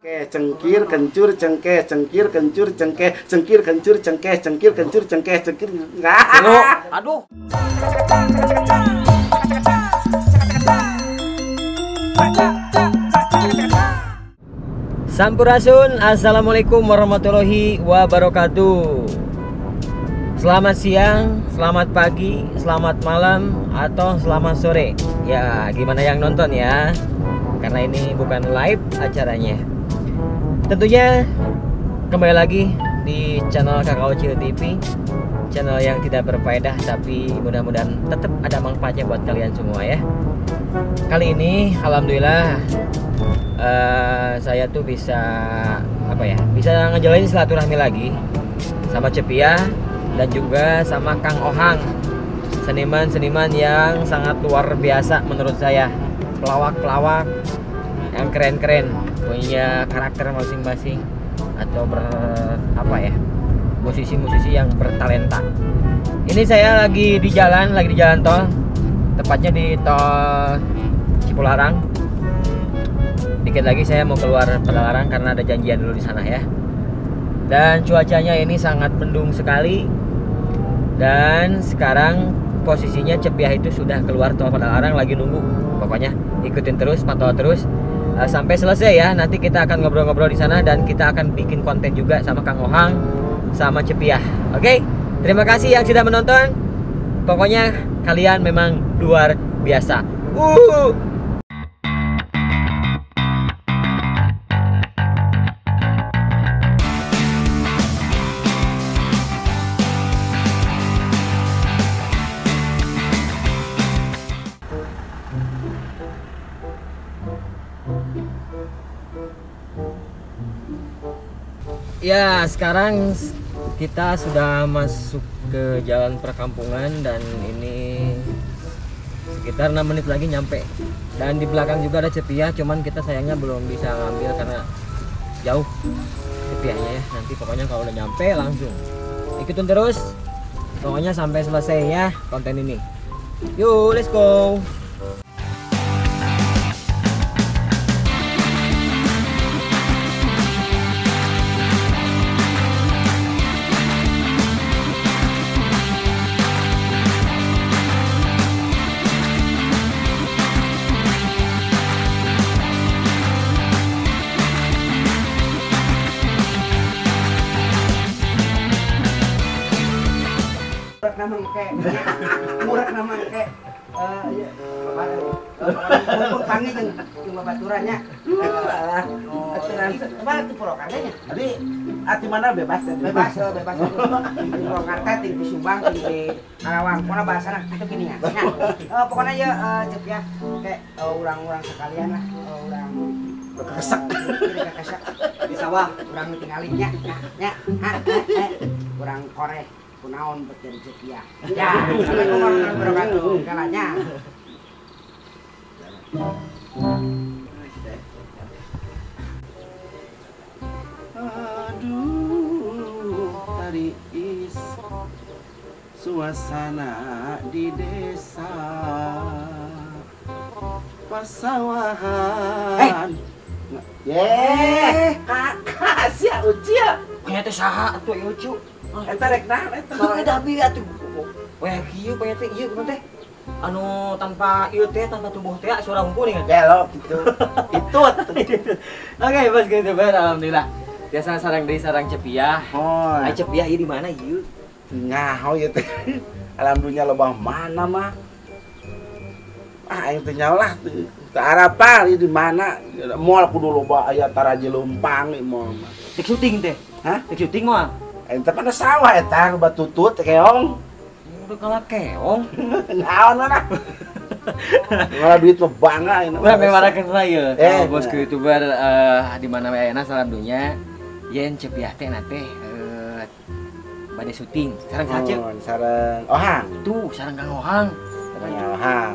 Cengkir, kencur, cengkeh, cengkir, kencur, cengkeh, cengkir, kencur, cengkeh, cengkir, kencur, cengkeh, cengkir. Aduh. Sampurasun, assalamualaikum warahmatullahi wabarakatuh. Selamat siang, selamat pagi, selamat malam, atau selamat sore. Ya, gimana yang nonton ya? Karena ini bukan live acaranya. Tentunya kembali lagi di channel Kakak Ucil TV, channel yang tidak berfaedah tapi mudah-mudahan tetap ada manfaatnya buat kalian semua ya. Kali ini alhamdulillah saya tuh bisa apa ya, bisa ngejalanin silaturahmi lagi sama Cepiah dan juga sama Kang Ohang, seniman-seniman yang sangat luar biasa menurut saya, pelawak-pelawak yang keren-keren, punya karakter masing-masing atau apa ya, musisi-musisi yang bertalenta. Ini saya lagi di jalan, lagi di jalan tol, tepatnya di tol Cipularang. Dikit lagi saya mau keluar Padalarang karena ada janjian dulu di sana ya. Dan cuacanya ini sangat mendung sekali. Dan sekarang posisinya Cepiah itu sudah keluar tol Padalarang, lagi nunggu. Pokoknya ikutin terus, pantau terus sampai selesai ya. Nanti kita akan ngobrol-ngobrol di sana dan kita akan bikin konten juga sama Kang Ohang, sama Cepiah. Oke, terima kasih yang sudah menonton. Pokoknya kalian memang luar biasa. Ya, sekarang kita sudah masuk ke jalan perkampungan dan ini sekitar 6 menit lagi nyampe. Dan di belakang juga ada Cepiah, cuman kita sayangnya belum bisa ngambil karena jauh Cepiahnya ya. Nanti pokoknya kalau udah nyampe langsung ikutin terus. Pokoknya sampai selesai ya konten ini. Yuk, let's go. Murah nama ke iya bapak panggil jeung babaturannya. Alah. Coba tuh Purwakarta nya. Jadi ati mana bebas ya? Bebas, bebas. Di Purwakarta, di Subang, di Karawang. Pokoknya bahasana itu gini ya. Nah, pokoknya ya Cepiah kayak urang-urang sekalian lah, urang kekesak. Kekesak di sawah, urang tinggalin nya, nya, urang koreh. Kunaon bet jadi Cepiah. Ya, assalamualaikum warahmatullahi wabarakatuh. Kalanya. Aduh, tari is suasana di desa pasawahan. Ye, kakak sia Uci ya. Kayaknya teh saha atuh ieu Ucu. Eta rek naon eta? Heuh da bi atuh. Weh kieu panya teh ieu kumaha teh? Anu tanpa ieu teh, tanpa tubuh teh suara hungkul nih kan? Gelo gitu. Itu. Oke, bos gitu ber alhamdulillah. Biasa sarang deui sarang Cepiah. Oh. Ai Cepiah ieu di mana ieu? Nyaho ieu teh. Alhamdulillah lobah mana mah. Ah aing teh nyaho lah teu arapal ieu di mana. Moal kudu loba aya taraje leumpang ieu moal mah. Tek syuting teh. Hah? Tek syuting moal. Ente pada sawah eta loba tutut keong. Udah kalah keong. Naon mana? Malah duit mah bangga ini. Urang memarakeun lah ieu. Bosku YouTuber di mana we ayana salam dunya. Yen Cepiah teh na teh bade syuting. Sareng saha? Sareng Ohang. Tuh, sareng Kang Ohang. Sareng Ohang.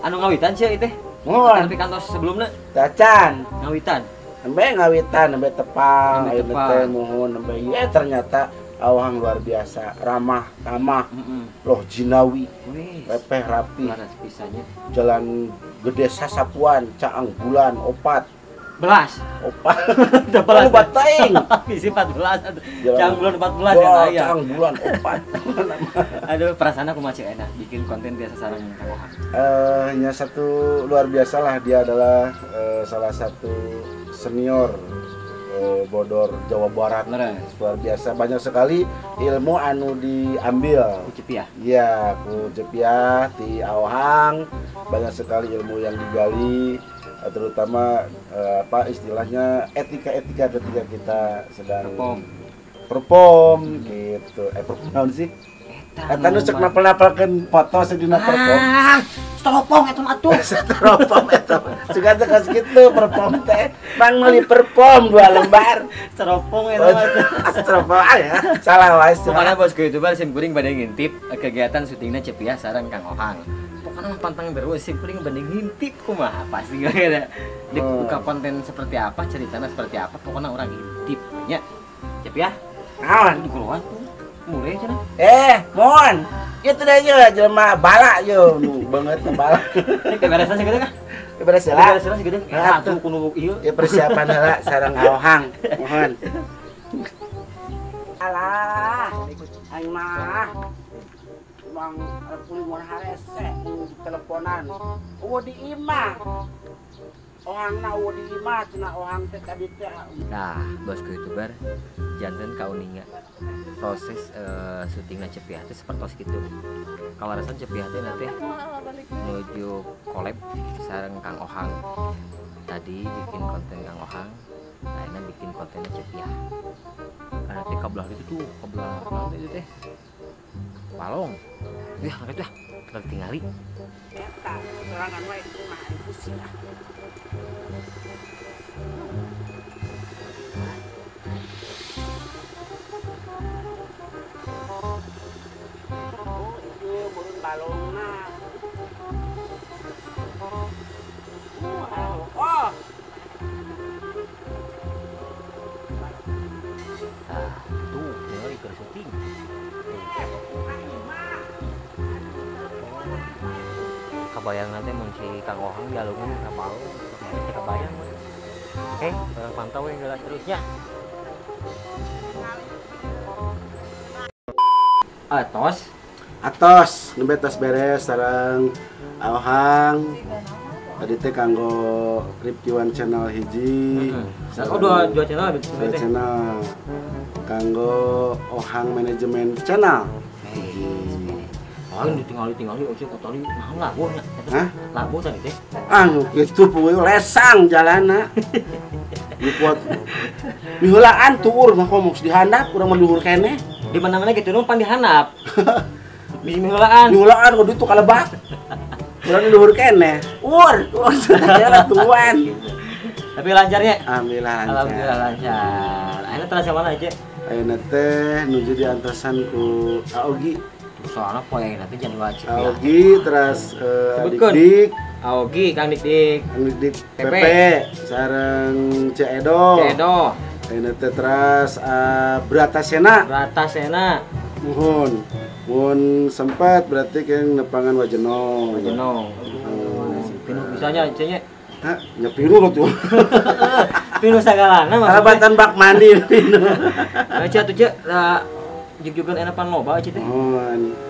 Anu ngawitan sia ieu teh? Muhun. Tapi kantos sebelumna? Tacan. Ngawitan. Nembe ngawitan, nembe tepang, ayeuna teh muhun, nembe ieu ternyata Ohang luar biasa, ramah, tamah, loh jinawi, repeh rapi, jalan gede sasapuan, caang bulan, opat, Belas. Opat. Belas. Opat teuing. Bisi 14 atuh. Jang bulan 14 ya aya. Jang bulan 4. Aduh, perasaan aku masih enak bikin konten biasa sareng Kang Ohang. Nya satu luar biasa lah, dia adalah salah satu senior Bodor Jawa Barat. Luar biasa, banyak sekali ilmu anu diambil. Ku Cepiah. Iya, ku Cepiah ti Ohang, banyak sekali ilmu yang digali, terutama apa istilahnya etika-etika ketika kita sedang perform gitu. Perform naon sih? Eta nu cek napel-napelkeun foto sedina perform. Ah, teropong eta mah atuh. Teropong eta. Sugan teh kos kitu perform teh. Mang meuli perform 2 lembar. Teropong eta mah. Teropong ya. Salah wae. Pokoknya bosku YouTuber sim kuring bade ngintip kegiatan syutingna Cepiah sareng Kang Ohang. Pokoknya mah pantang terus sim kuring bade ngintip kumaha pasti gara-gara. Dibuka konten seperti apa, ceritanya seperti apa, pokoknya orang ngintip nya. Cepiah. Naon? Dikeluaran tuh. Mulai cenah. Mohon. Ieu teh nya jelema bala yo nu beungeut bala. Ini beresan sakitu kah? Beres heula. Beres heula sakitu. Atuh kudu ieu. Ya persiapan heula sareng Ohang. Mohon. Alah, aing mah bang kuling mun harese teleponan. Eueuh di imah. Ohangna eueuh di imah cenah Ohang teh tadi teh. Nah, bosku YouTuber janten kauninga proses syutingna Cepiah teh seperti gitu. Kalau rasan Cepiah teh nanti menuju collab sareng Kang Ohang. Tadi bikin konten Kang Ohang, akhirnya bikin kontennya Cepiah. Nanti kabelah itu tuh, kabelah nanti itu teh balong. Wah, itu ah, kita tinggali. Eta, sorangan wae itu mah pusing ah. Oh, itu burung balongna. Oh. Ah, tuh, tinggal ikut syuting. Kabayang nanti mun si Kang Ohang dialungan ka balong, teu kabayang. Oke, pantau yang jalan terusnya. Atos. Atos, nembe tos beres sareng Ohang. Tadi teh kanggo Rifkiwan channel hiji. Oh, dua channel dua channel. Kanggo Ohang Manajemen channel. Aing ditinggali-tingali oce kotali naon labuh nya. Hah? Labuh tadi teh. Ah, nu kitu poe lesang jalana. Nu kuat. Miheulaan tuur mah komo dihandap urang mah luhur keneh. Di mana-mana gitu nu pan dihandap. Bisi miheulaan. Miheulaan kudu itu kalebak. Urang luhur keneh. Ur, jalan tungguan. Tapi lancarnya? Alhamdulillah lancar. Alhamdulillah lancar. Ayeuna terasa mana aja? Ayeuna teh nuju diantosan ku Aogi. Soalnya poe nanti jangan wajib. Aogi terus Dik-dik, Aogi Kang Dik-dik, Kang Dik-dik Pepe, sareng Ceu Edo. Ceu Edo. Ayeuna teh terus Bratasena. Bratasena. Muhun. Mun sempat berarti keng nepangan Wajenong. Wajenong. Pinuh bisanya cenye. Hah, nya pinuh tuh. Pinuh sagalana mah. Alabatan bak mandi pinuh. Nah, atuh ceu jug-jugan enapan loba aja teh.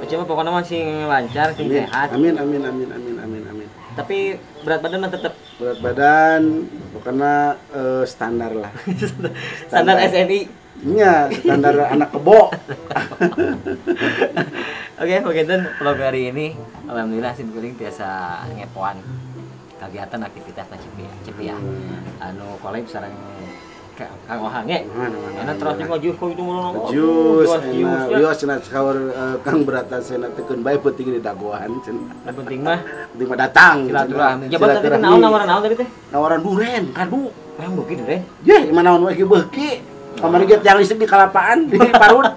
Aja mah pokoknya mah sing lancar, sing amin. Sehat. Amin amin amin amin amin amin. Tapi berat badan mah tetap berat badan pokoknya standar lah. Standar SNI. Iya, standar anak kebo. Oke, begitu vlog hari ini. Alhamdulillah sim kuring biasa ngepoan kegiatan aktivitas Cepiah. Anu collab sareng Kang Ohang nya. Enak terus juga jus kok itu mulu. Jus, enak. Wios cenah kaur Kang Bratasena teukeun bae peuting di dagoan cenah. Yang penting mah penting mah datang. Silaturahmi. Jabat tadi naon nawaran naon tadi teh? Nawaran duren, kadu. Yang beuki duren. Yeh, imah naon wae beuki. Kamari ge tiang listrik di kalapaan di parut.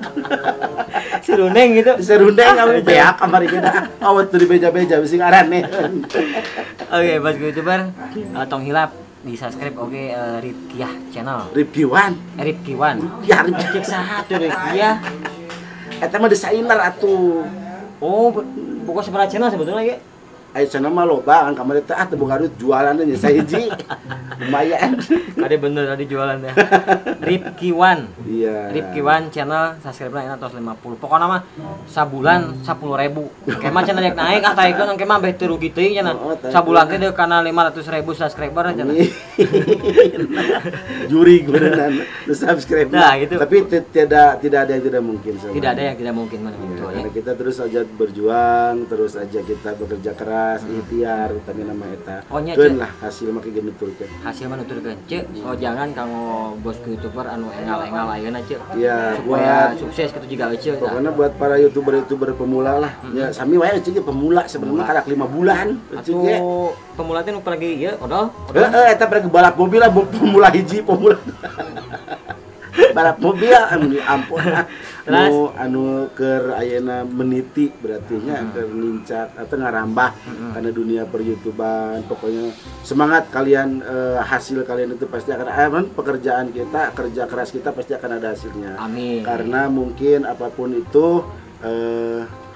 Serundeng gitu. Serundeng kami beak kamari ge dah. Awet tuh dibeja-beja bisi ngaraneh. Oke, bos YouTuber, tong hilap di subscribe oke Rifkiah channel. Rifkiwan. Rifkiwan. Ya cek saha tuh Rifkiah. Eta mah desainer atuh. Oh, bukan seberapa channel sebetulnya ya? Aya cenah mah loba kan kamari teh ah teu boga duit jualan nya sahiji. Lumayan. Kade bener tadi jualan teh. Ripki Wan. Iya. Ripki Wan channel subscribe-na tos 50. Pokona mah sabulan 10.000. Engke mah cenah naik ah taikeun engke mah beh teu rugi teuing cenah. Sabulan teh deuk kana 500.000 subscriber cenah. Juri beneran subscribe. Nah, gitu. Tapi tidak ada yang tidak mungkin sama. Tidak ada yang tidak mungkin mana gitu ya. Karena kita terus aja berjuang, terus aja kita bekerja keras, ikhtiar, tapi nama eta. Oh nya keun lah hasil mah kieu nuturkeun. Hasil mah nuturkeun, Ceu. So jangan kanggo bosku YouTuber anu engal-engal ayeuna, Ceu. Iya, supaya sukses kitu juga Ceu. Pokoknya buat para YouTuber-YouTuber pemula lah. Ya sami wae Ceu pemula sebenarnya karak 5 bulan. Ceu ge. Pemula teh nu pergi ieu odol. Heeh, eta pergi balap mobil lah pemula hiji pemula. Balap mobil anu ampun. Anu anu keur ayeuna meniti berarti nya keur nincak atau ngarambah karena dunia per-YouTubean. Pokoknya semangat kalian, hasil kalian itu pasti akan pekerjaan kita, kerja keras kita pasti akan ada hasilnya. Amin. Karena mungkin apapun itu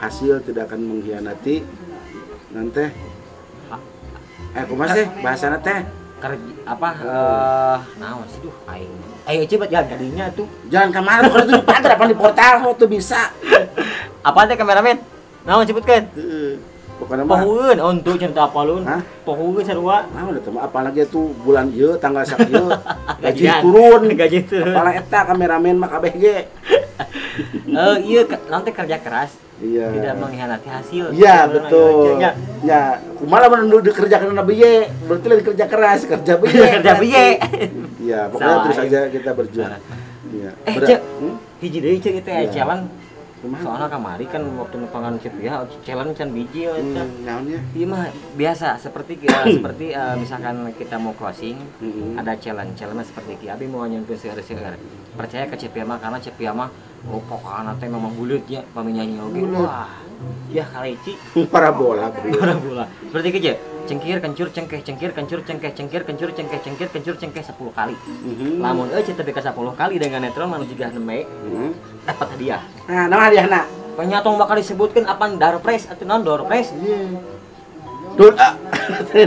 hasil tidak akan mengkhianati nanti. Kumaha sih bahasana teh? Kerja apa naon sih duh aing. Ayo coba jalan kadinya tuh. Jalan ka mana kalau itu di pagar apa di portal tuh bisa. Apa teh kameramen? Naon sebutkeun? Heeh. Pokona mah pohueun untuk cenah apalun. Pohueun sarua. Naon eta mah apalagi tuh bulan ieu tanggal sakieu gaji turun, gaji turun. Apalah eta kameramen mah kabeh ge. Iya nanti kerja keras. Iya. Tidak mengkhianati hasil. Iya, betul. Ya, kumaha lamun nu dikerjakeun na beye, berarti lagi kerja keras, kerja beye. Kerja beye. Iya, pokoknya terus aja kita berjuang. Iya. Cek, hiji deui cek itu ya challenge. Soalnya kamari kan waktu nupangan Cepia challenge can biji eta. Naonnya? Ieu mah biasa seperti seperti misalkan kita mau closing, ada challenge, challenge seperti ki abi mau nyunkeun seueur-seueur. Percaya ke Cepia mah karena Cepia mah oh pokokna teh memang buleut nya pami nyanyi oge. Wah. Ya kaleci parabola. Parabola. Seperti kieu cengkir kencur cengkeh cengkir kencur cengkeh cengkir kencur cengkeh cengkir kencur cengkeh 10 kali. Lamun euy teu ka 10 kali dengan netron manu jiga nembe dapat hadiah. Nah, naon hadiahna? Penyatong bakal disebutkeun apan door prize atuh naon door prize? Door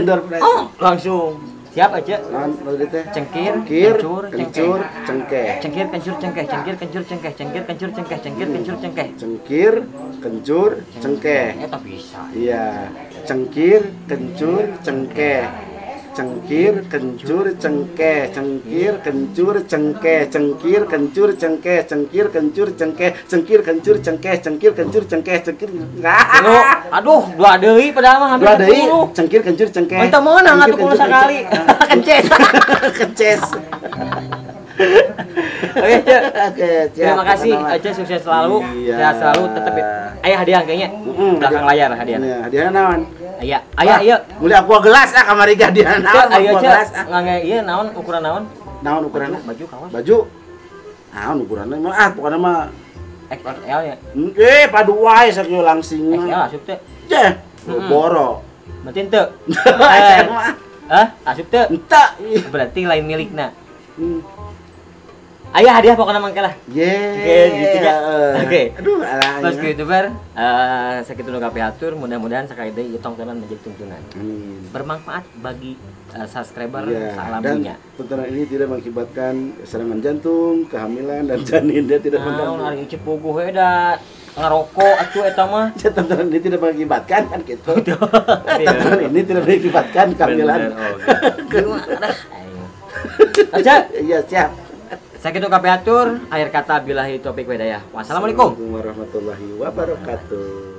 door prize. Oh, langsung. Siap aja. Cengkir, kencur, kencur, cengkeh. Cengkir, kencur, cengkeh, cengkir, kencur, cengkeh, cengkir, kencur, cengkeh, cengkir, kencur, cengkeh. Cengkir, kencur, cengkeh. Eta bisa. Iya. Cengkir, kencur, cengkeh. Cengkir, kencur, cengkeh, cengkir, kencur, cengkeh, cengkir, kencur, cengkeh, cengkir, kencur, cengkeh, cengkir, kencur, cengkeh, cengkir, kencur, cengkeh, cengkir. Aduh, dua deui padahal mah hampir dua deui. Cengkir, kencur, cengkeh. Entah meunang atuh kudu sakali. Kences. Kences. Oke, Cek. Oke, terima kasih, Aceh sukses selalu, sehat selalu, tetap ayah hadiah kayaknya. Belakang layar hadiah. Iya, hadiahnya naon? Aya, aya ieu. Beli aqua gelas ah kamari ge hadiah naon? Ayo gelas. Ngange ieu naon ukuran naon? Naon ukuranna? Baju kaos. Baju. Naon ukuranna mah ah pokona mah XL ya. Padu wae sakieu langsing. XL asup teh. Jeh, boro. Berarti henteu. Hah? Asup teu? Henteu. Berarti lain milikna. Ayah hadiah pokoknya mangke lah. Oke, gitu ya. Oke. Aduh, alah. Bos YouTuber, sakitu nu kapihatur, mudah-mudahan sakali deui ieu tontonan menjadi tuntunan. Amin. Bermanfaat bagi subscriber ya, salam dan dunia. Tontonan ini tidak mengakibatkan serangan jantung, kehamilan dan janin, dia tidak mengganggu. Naon ari cepuguh we da ngarokok atuh eta mah. Ya, tontonan ini tidak mengakibatkan kan gitu. Tontonan ini tidak mengakibatkan kehamilan. Gimana? Aja. Iya, siap. Sakitu kapihatur, akhir kata billahi taufik wa hidayah. Wassalamualaikum warahmatullahi wabarakatuh.